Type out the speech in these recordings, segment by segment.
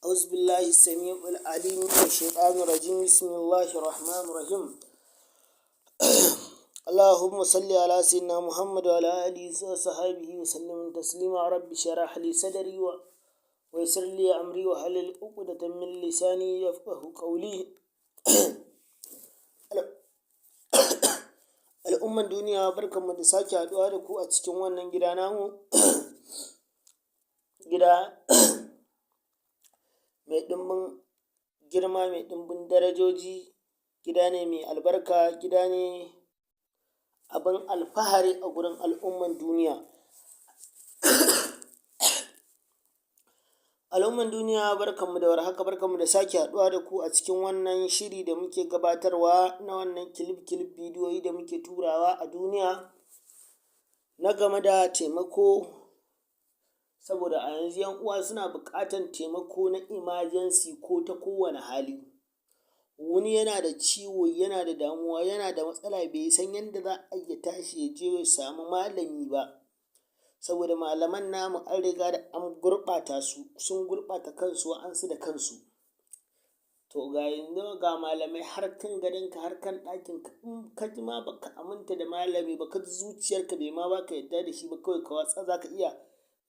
أعوذ بالله السميع العليم من الشيطان الرجيم. بسم الله الرحمن الرحيم. اللهم صل على سيدنا محمد وعلى آله وصحبه وسلم تسليما. رب اشرح لي صدري ويسر لي أمري واحلل عقدة من لساني يفقه قولي. Al'umman duniya, barkanmu da sake haɗuwa da ku a cikin wannan gida namu, gida mai ɗimbin girma, mai ɗimbin darajoji, gida ne mai albarka, gida ne abin alfahari a gurin al'umman duniya. Al'umman duniya, barkanmu da warhaka, barkanmu da sake haɗuwa da ku a cikin wannan shiri da muke gabatarwa na wannan clip clip bidiyoyi da muke turawa a duniya na game da taimako, saboda a yanzu ‘yan uwa suna buƙatan taimako na emergency ko ta kowane hali. Wani yana da ciwo, yana da damuwa, yana da matsala, bai san yanda za a yi ya tashi ya je ya samu malami ba, saboda malaman namu an riga da an gurɓata su, sun gurɓata kansu wa'ansu da kansu. To ga yanzu ga malamai har kan gadonka, har kan ɗakinka. In ka ji ma baka aminta da malami ba, ka ji zuciyarka bai ma baka yadda da shi ba, kawai ka watsar. Za ka iya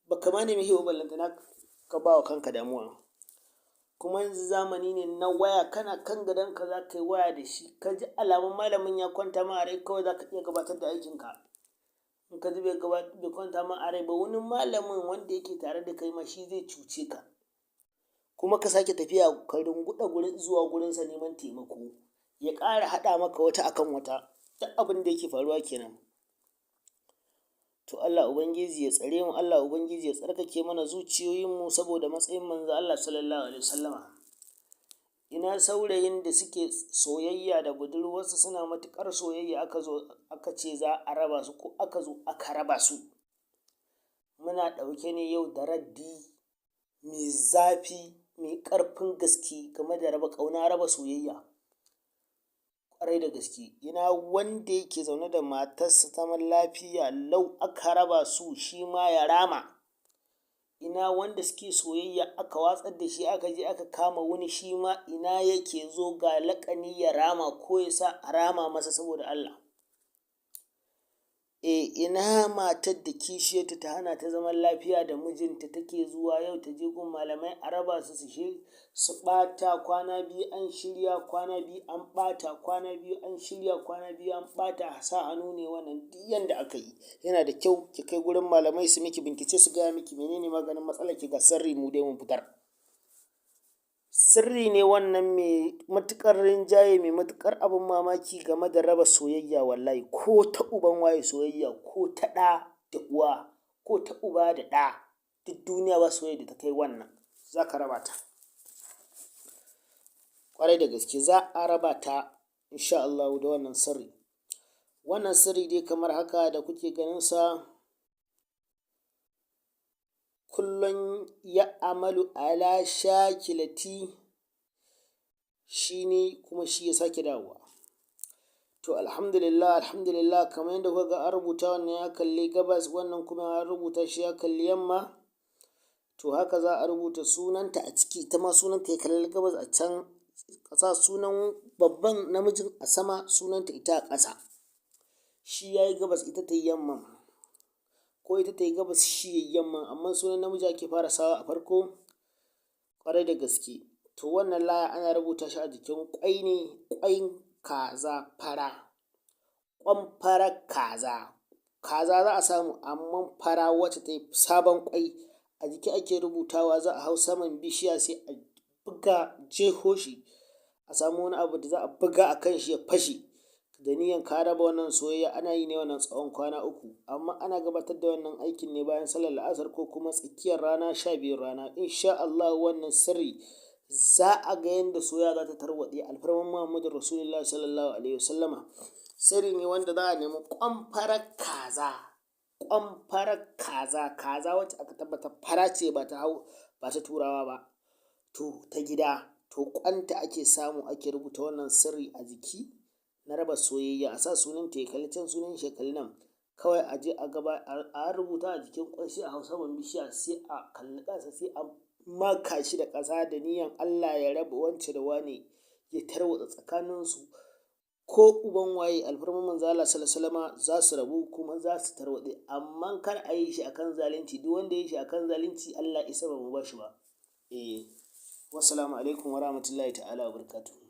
baka ma nemi shi ba, ballantana ka ba wa kanka damuwa. Kuma yanzu zamani ne na waya, kana kan gadonka za ka yi waya da shi. Ka ji alamun malamin ya kwanta ma a rai, kawai za ka iya gabatar da aikinka. In ka ji bai kwanta ma a rai ba, wani malamin wanda yake tare da kai ma shi zai cuce ka, kuma ka sake tafiya ka runguɗa gurin zuwa gurinsa neman taimako, ya ƙara haɗa maka wata akan wata. Duk abin da yake faruwa kenan. To Allah Ubangiji ya tsare mu, Allah Ubangiji ya tsarkake mana zuciyoyinmu saboda matsayin Manzo Allah sallallahu alaihi wasallama. Ina saurayin da suke soyayya da budurwarsa, suna matuƙar soyayya, aka zo aka ce za a raba su, ko aka zo aka raba su? Muna ɗauke ne yau da raddi mai zafi, mai ƙarfin gaske game da raba ƙauna, raba soyayya. Ƙwarai da gaske, ina wanda yake zaune da matarsa zaman lafiya lau aka raba su, shi ma ya rama. Ina wanda suke soyayya aka watsar da shi, aka je aka kama wani, shi ma ina yake? Zo ga laƙani, ya rama ko ya sa a rama masa saboda Allah. E, ina matar da kishiyarta ta hana ta zaman lafiya da mijinta, take zuwa yau ta je gun malamai a raba su, su ɓata, kwana 2 an shirya, kwana 2 an ɓata, kwana 2 an shirya, kwana 2 an ɓata? Sa hannu ne wannan. Duk yanda aka yi, yana da kyau ki kai gurin malamai su miki bincike, su gaya miki menene maganin matsalar ki. Ga sirri mu dai mun fitar. Sirri ne wannan mai matuƙar rinjaye, mai matuƙar abin mamaki game da raba soyayya. Wallahi ko ta uban waye soyayya, ko ta ɗa da uwa, ko ta uba da ɗa, duk duniya ba soyayya da ta kai wannan. Za ka raba ta. Ƙwarai da gaske za a raba ta insha Allahu da wannan sirri. Wannan sirri dai kamar haka da kuke ganin sa, kullum ya amalu ala shakilati shi ne, kuma shi ya sake dawowa. To alhamdulillah, alhamdulillah. Kamar yadda kuka ga an rubuta, wannan ya kalli gabas, wannan kuma an rubuta shi ya kalli yamma. To haka za a rubuta sunanta a ciki, ita ma sunanta ya kalli gabas a can ƙasa, sunan babban namijin a sama, sunanta ita a ƙasa. Shi ya yi gabas, ita ta yi yamma, ko ita ta yi gabas, shi ya yi yamma, amma sunan namiji ake fara sawa a farko. Ƙwarai da gaske. To wannan laya ana rubuta shi a jikin ƙwai ne, ƙwain kaza fara, ƙwan farar kaza. Kaza za a samu, amma fara wacce ta yi sabon ƙwai, a jiki ake rubutawa. Za a hau saman bishiya, sai a buga jeho shi, a samu wani abu da za a buga a kan shi ya fashe da niyan ka raba wannan soyayya. Ana yi ne wannan tsawon kwana 3, amma ana gabatar da wannan aikin ne bayan sallar la'asar ko kuma tsakiyar rana, 12 rana. Insha Allah wannan sirri za a ga yadda soyayya za ta tarwatse, alfarman Muhammadu Rasulullah sallallahu alaihi wasallama. Sirri ne wanda za a nemi ƙwan farar kaza, ƙwan farar kaza, kaza wacce aka tabbata fara ce, ba ta hau ba ta turawa ba, to ta gida. To ƙwanta ake samu, ake rubuta wannan sirri a jiki na raba soyayya. A sa sunanta ya kalli can, sunan shi ya kalli nan. Kawai a je a gaba a rubuta a jikin ƙwai, sai a hau saman bishiya, sai a kalli ƙasa, sai a maka shi da ƙasa da niyyan Allah ya raba wance da wane, ya tarwatsa tsakaninsu, ko uban waye, alfarman Manzo Allah sallallahu alaihi wasallama, za su rabu kuma za su tarwatse. Amma kar a yi shi akan zalunci. Duk wanda ya yi shi akan zalunci, Allah isa ba mu ba shi ba. Eh, wassalamu alaikum warahmatullahi ta'ala wabarakatuh.